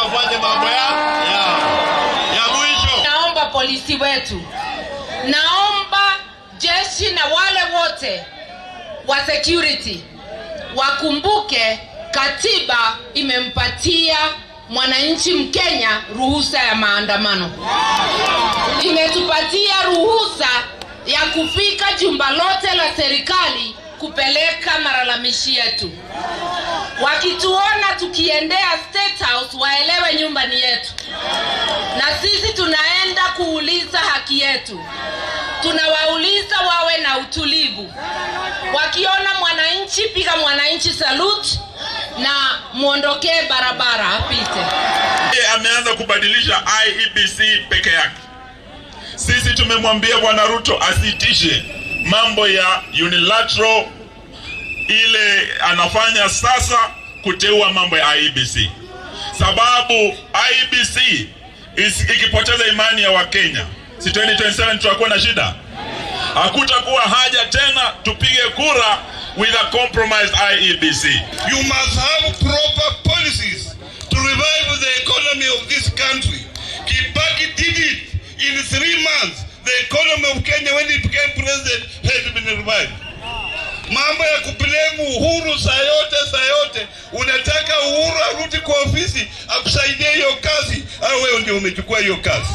Wafanye mambo ya mwisho. Naomba polisi wetu, naomba jeshi na wale wote wa security wakumbuke katiba imempatia mwananchi Mkenya ruhusa ya maandamano, imetupatia ruhusa ya kufika jumba lote la serikali kupeleka malalamishi yetu. Wakituona tukiendea State House, waelewe nyumba ni yetu, na sisi tunaenda kuuliza haki yetu. Tunawauliza wawe na utulivu. Wakiona mwananchi, piga mwananchi salute na muondokee barabara apite. Yeye ameanza kubadilisha IEBC peke yake. Sisi tumemwambia Bwana Ruto asitishe mambo ya unilateral ile anafanya sasa, kuteua mambo ya IEBC, sababu IEBC ikipoteza imani ya Wakenya, si 2027 tutakuwa na shida? Hakutakuwa haja tena tupige kura with a compromised IEBC. You must have proper policies to revive the economy of this country. Kibaki did it in 3 months. The economy of Kenya, when he became president, has been revived. Mambo ya kublame Uhuru saa yote saa yote, unataka Uhuru arudi kwa ofisi akusaidie hiyo kazi, au wewe ndio umechukua hiyo kazi?